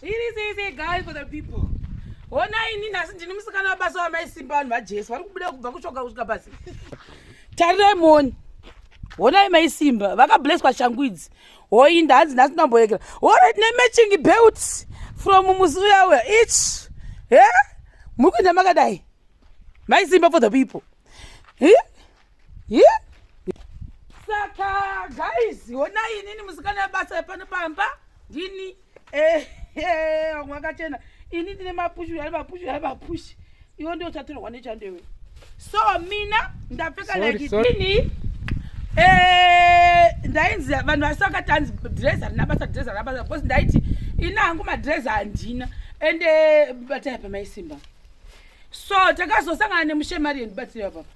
It is easy guys for the people. Hona ini nhasi ndini musikana wabasa wamaisimba vanhu vaJesu vari kubuda kubva kushoka kusvika pasi. Tarirai muoni. Honai maisimba vakablesswa shangu idzi. Hoyi ndanzi nhasi ndamboyekera. Alright ne matching belt from musi uya uya. Each. Eh? Muri kuenda makadai. Maisimba for the people. Eh? Yeah? Saka guys, honai inini musikana wabasa pano pamba ndini eh, eh, vamwe vakachena ini ndine mapushi ari mapushi ari mapushi iwe ndio uchatorwa nechandewe so mina ndapfeka like ini eh, ndainzi vanhu vasi vakati hanzi dress harina basa dress harina basa because ndaiti ini hangu madress handina ende eh, batai pamaisimba so takazosangana nemushemari yendibatsira papa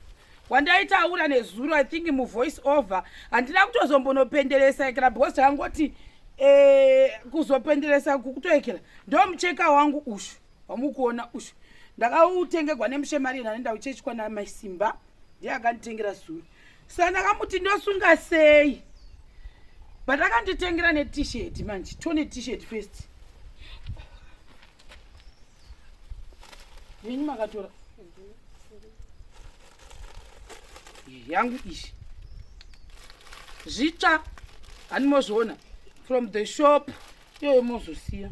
wandaitaura nezuro i think muvoice over handina kutozombonopenderesa ekera because takangoti eh, kuzopenderesa kukutoekera ndomucheka wangu ushu wamukuona ushu ndakautengegwa nemushemari nani ndauchechwa namaisimba ndiye akanditengera zuro so ndakamuti ndosunga sei but akanditengera netishet manje tone tishet first Yenyu makatora yangu izvi zvitsva hani mozviona from the shop iyoyo mozosiya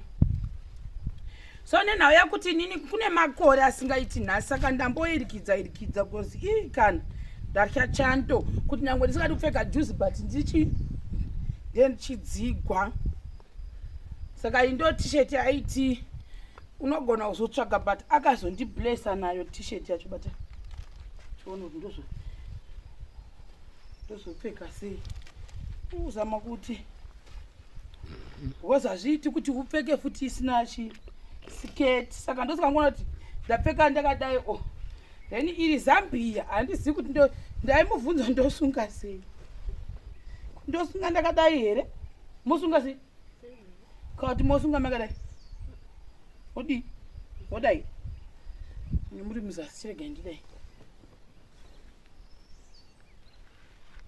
so nenhau yakuti inini kune makore asingaiti nhasi saka ndamboirikidza irikidza bcause ii kana ndatya chando kuti nyange ndisingadi kupfeka juzi but ndichi ndendichidzigwa saka iyi ndo t-shirt yaiti unogona kuzotsvaga but akazondiblessa nayo t-shirt yacho bata chiona kuti ndozo ndozopfeka sei uzama kuti because hazviiti kuti upfeke futi isina chi siketi saka ndosaka kuti ndapfeka ndakadai o oh. Then iri Zambia handizivi kuti ndo ndaimubvunza ndosunga sei. Ndosunga ndakadai here? Mosunga sei? Kana kuti mosunga makadai? Odii? Odai? Muri muzasi chirega ndidai.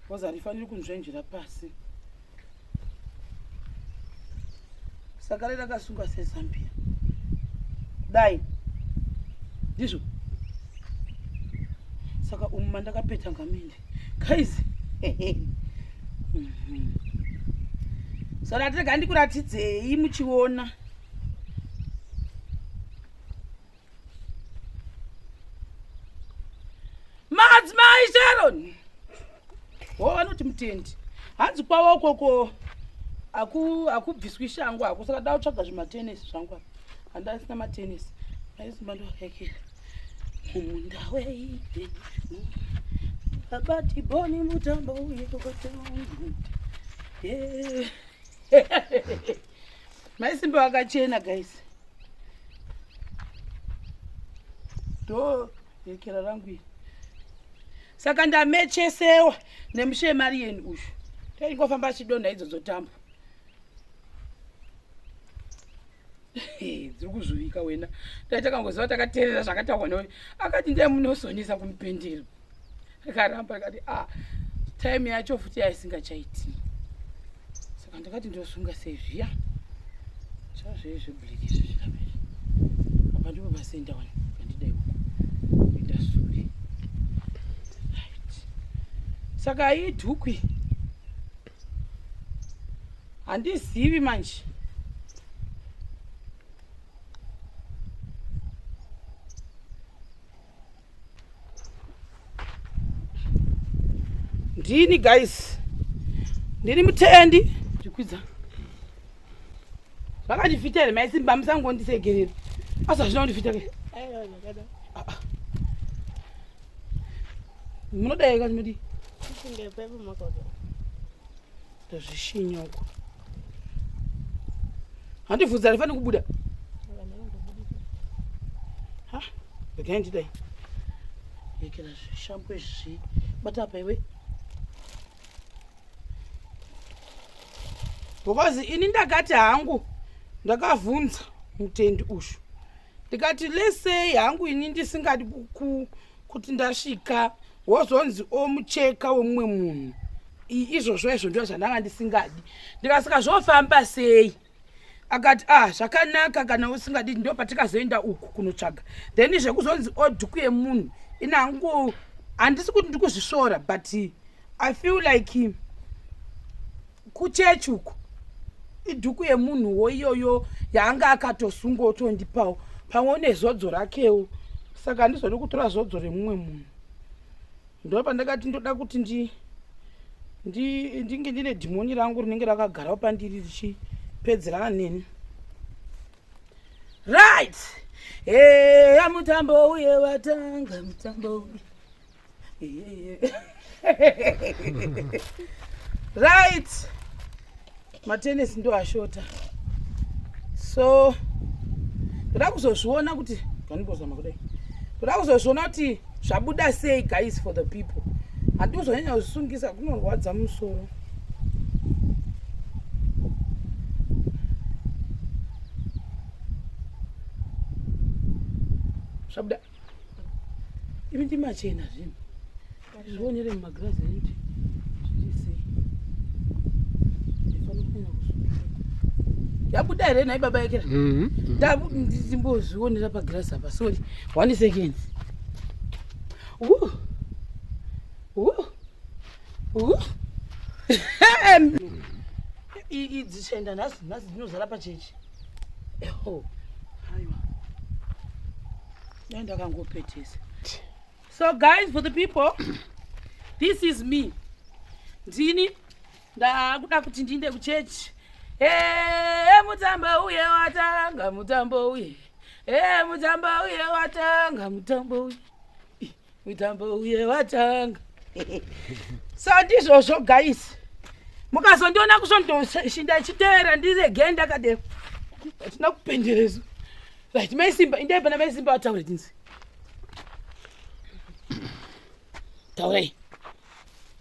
Because harifaniri kunzvenjera pasi. Saka rakasunga sezambia. Dai. Ndizvo. Saka umu mandakapeta ngamende. Guys. Saka rega ndikuratidzei muchiona. Madzimai Sharon. Wo vanoti mutendi. Hanzi kwavo ukoko aku akubviswi shangu aku saka da kutsvaga zvimatenesi zvangu apa. Handasina matenesi. Aisimba ndowakaikira. Mumunda weide. Baba Tiboni mutambo uye kokotonda. Yeah. Maisimba vakachena guys. Ndo yekera rangu iri. Saka ndamechesewa nemushemari yeni uyu. Taingofamba achidonha idzodzo tambo. Dziri kuzvuvika wena. Dai takangoziva takateerera zvakataurwa newe. Akati ndiye munosonesa kumupendero. Akaramba akati ah time yacho futi yaisingachaiti. Saka ndakati ndosunga sei zviya. Chazve zveblack izvi zvirapa izvi. Apa ndipo pasenda wani kandidai uko. Kuenda sure. Right. Saka idhukwi. Handizivi manje. Ndini guys. Ndini mutendi. Chikwidza. Zvakandifita here mai Simba musangondisekerera. Asi hazvina kundifita ke. Ah, ah. Munoda here kana mudi? Ndazvishinya uko. Handivhudzi harifaniri kubuda. Ha, regai ndidai. Yekera zvishambo izvi. Bata apa iwe. Because ini ndakati hangu ndakavhunza mutendi ushu ndikati lesei hangu ini ndisingadi kuti ndasvika wozonzi omucheka wemumwe munhu izvozvo izvo ndo zvandanga ndisingadi ndikasika zvofamba sei Akati ah zvakanaka kana usingadi, ndo patikazoenda uku kunotsvaga. Then zvekuzonzi odhuku yemunhu inangu, handisi kuti ndikuzvisvora, but I feel like kuchechi uku idhuku yemunhuwo iyoyo yaanga akatosunga otondipawo, pamwe une zodzo rakewo, saka handizodi kutora zodzo remumwe munhu. Ndo pandakati ndoda kuti ndinge ndine dhimoni rangu rinenge rakagarawo pandiri richipedzerana neni. Right, eya, mutambo uye watanga, mutambo uye. Right, matenesi ndo ashota, so ndoda kuzozviona kuti kanimbozama kudai, ndoda kuzozviona kuti zvabuda sei. Guys, for the people, handi kuzonyanya kuzvisungisa, kunorwadza musoro. Zvabuda imi, ndimachena zvinhu, zvionere mumagirazi enyu kuti zviri sei. Ndifanira kunyanya kusungira. Yabuda here nhai baba Ekera? Mhm. Ndimbozvionera pagirazi apa. Sorry, one second. Ooh. Ooh. Ooh. Idzi chenda nhasi, nhasi dzinozara pachechi. Eho, aiwa, dai ndakangopetesa. So guys, for the people, this is me. Ndini ndakuda kuti ndiinde kuchechi. E, mutambo uye watanga, mutambo uye. E, mutambo uye watanga, mutambo uye. Ih, mutambo uye watanga. So ndizvozvo guys, mukazondiona kusondoshinda ichiteera, ndirege ndakadero, hatina kupenderezo. Right, maisimba, indai pana maisimba vataure tinzi. Taurai.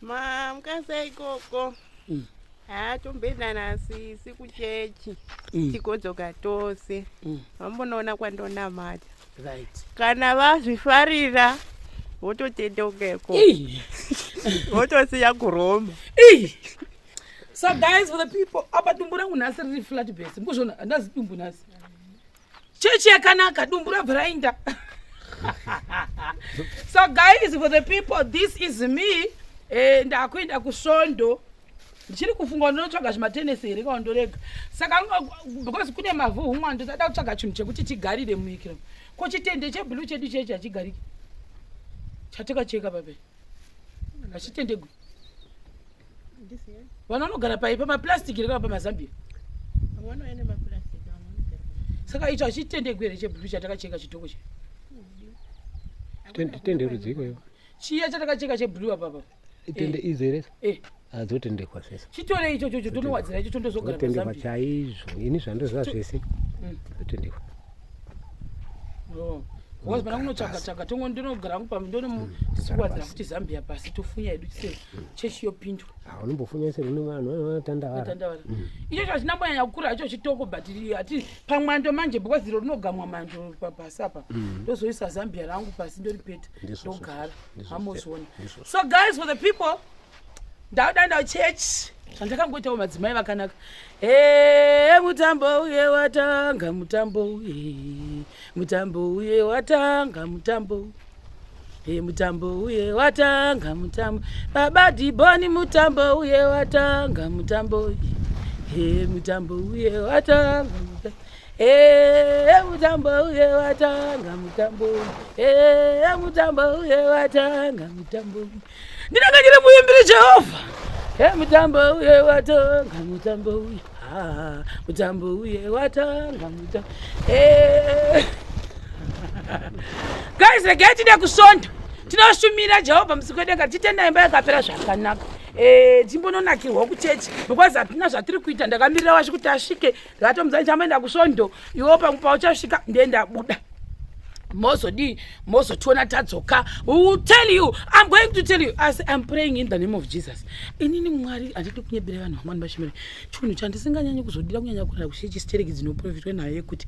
Mamukasa ikoko? Ha, tomboenda nasisi kuchechi. Tigodzoka tose. Vambonoona kwandonamata. Kana vazvifarira vototendokeko. Ih. Votosiya kuroma. Ih. So guys, for the people, apa dumbu rangu nhasi riri flat base, mukuzviona, handazi dumbu nhasi. Chechi yakanaka, dumbu rabva rainda. So guys, for the people, this is me. Ndakuenda kusvondo. Ndichiri kufunga ndinotsvaga zvimatenesi here kana ndorega. Saka because kune mavhu humwa, ndosada kutsvaga chinhu chekuti tigarire muikiro. Ko chitende cheblue chedu chechi hachigariki, chatakacheka pape hachitendegwi. Vanhu vanogara pai, pamaplastic here kana pamazambia? Saka icho hachitendegwi here, cheblue chatakacheka, chitoko che? Tende rudziko iwo? Chiya chatakacheka cheblue apapa. Tende idzo here? Eh. Adzotendekwa zvese. Chitore icho chocho, tonowadzira icho, tondozogara Dzotendekwa. pazambia. Chaizvo, ini zvandoziva zvese dzotendekwa. Oh. Because pana kunotsvaga tsvaga, tongo ndinogara hangu pamwe ndisikuwadzira futi zambia pasi, tofunya hedu chise chechi yopindwa. Ah, unombofunya se rune vanhu vanotandavara. Tandavara icho chachina mbonyanya kukura icho chitoko, but hati pamwando manje, because iro rinogamwa mando pasi apa, ndozoisa zambia rangu pasi, ndoripeta. Ndizvo. Ndogara. Ndizvo. Hamozviona. Ndizvo. So guys, for the people, ndaudaenda chechi zvandakangoitawo madzimai vakanaka. E, mutambo uye watanga, mutambo uye, mutambo uye watanga, mutambo. E, mutambo uye watanga, mutambo. Baba Dhibhoni, mutambo uye watanga, mutambo uye. E, mutambo uye watanga, mutambo. E, mutambo uye watanga, mutambo uye. E, mutambo uye watanga, mutambo uye. Ndinenge ndiri muimbiri Jehovha. E, mutambo uye watanga, mutambo uye. Ah, mutambo uye watanga, mutambo. Eh. Guys, regai tide kusvondo tinoshumira Jehovha musiki wedenga, titenda imba yakapera zvakanaka. Timbononakirwa kuchechi because hatina zvatiri kuita. Ndakamirira washe kuti asvike, ndakatomudza ndichamboenda kusvondo, iwo pamwe pauchasvika ndiye ndabuda. Mozodii? Mozotiona tadzoka. We will tell you. I'm going to tell you as I'm praying in the name of Jesus. Inini Mwari, handidi kunyebera vanhu vamwani vashumire. Chinhu chandisinganyanyi kuzodira kunyanya kurara kuchechi stereki dzinoprofitwa nayo, yekuti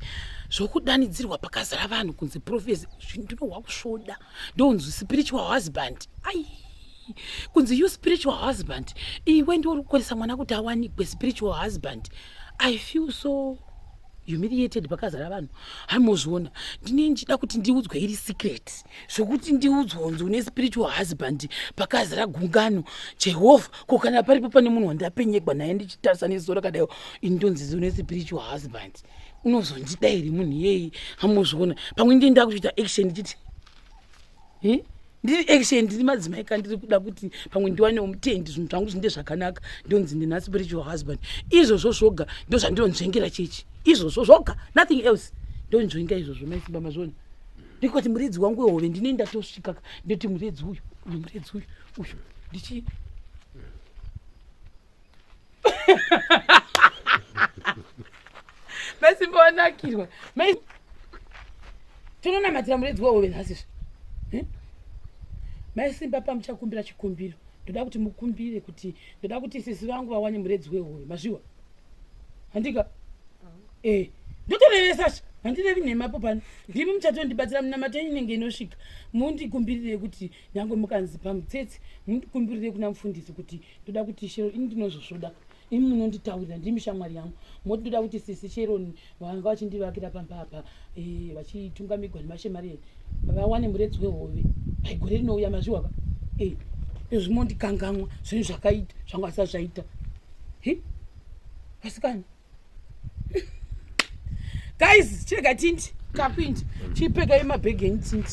zvokudanidzirwa pakazara vanhu kunzi prophecy, ndinohwa kusvoda. Ndonzi spiritual husband, ai, kunzi you spiritual husband, iwe ndiwe uri kukonesa mwana kuti awanikwe. Spiritual husband, I feel so. Humiliated pakazara vanhu. Hamozviona, ndine ndichida kuti ndiudzwe iri secret, zvokuti ndiudzwe unzi une spiritual husband pakazara gungano. Jehovha, ko kana paripo pane munhu wandapenyegwa naye ndichitarisa neziso rakadaiwo, ini ndonzi une spiritual husband, unozondida here munhu iyeye? Hamozviona, pamwe ndiye ndakutoita action ndichiti ndiri action, ndiri madzimai ka, ndiri kuda kuti pamwe ndiwanewo mutendi, zvinhu zvangu zvinde zvakanaka, ndonzi ndina spiritual husband. Izvozvo zvoga ndo zvandinonzvengera chechi, izvozvo zvoga, nothing else. Ndonzvenga izvozvo, maisimba, mazviona. Ndikati muredzi wangu wehove, ndine ndatosvika, ndoti muredzi uyu, uyu muredzi uyu, uyu ndichi maisimba wanakirwa. Tinonamatira muredzi wehove nhasi zve. Maisimba, pamuchakumbira chikumbiro, ndoda kuti mukumbire kuti ndoda kuti sisi vangu vawane muredzi wehove. Mazviwa, handika? Ndotorevesa sha, handirevi nhemapo pano. Ndimi muchatondibatsira, munamato yenyu inenge inosvika. Mundikumbirire kuti nyange mukanzi pamutsetse, mundikumbirire kuna mufundisi kuti ndoda kuti Shero, ini ndinozosvoda, imi munonditaurira, ndimi shamwari yangu, moti ndoda kuti sisi Sharon vanga vachindivakira pamba apa, vachitungamigwa nemashemari, vawane muredzi wehove paigore rinouya. Mazviwa ka? Izvi mondikangamwa zvinhu zvakaita zvanga vasati zvaita. Hi vasikana, guys, chirega tindi kakuindi, chipfekai mabhegi enyu tindi.